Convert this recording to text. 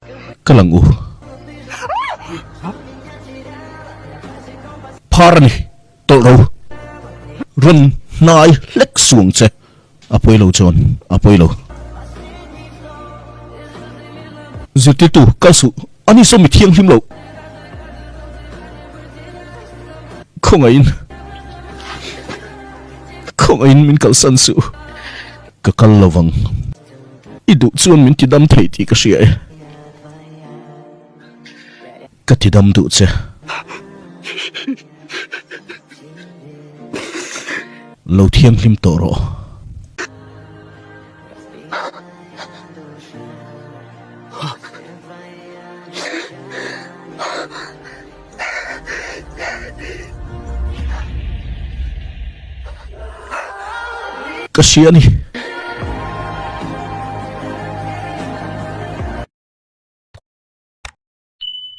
Kal ang u. Phar a ni, tawlh ro. Rawn hnai hlek suang che. A pawi lo chuan a pawi lo. Zirtirtu, kal suh, ani saw mi thianghlim lo. Khawngaihin, khawngaihin min kalsan suh. Ka kal lo vang. I duh chuan min tidam thei tih ka hria e. Ka tidam duh che. Lo thianghlim tawh rawh. Ka hria a ni.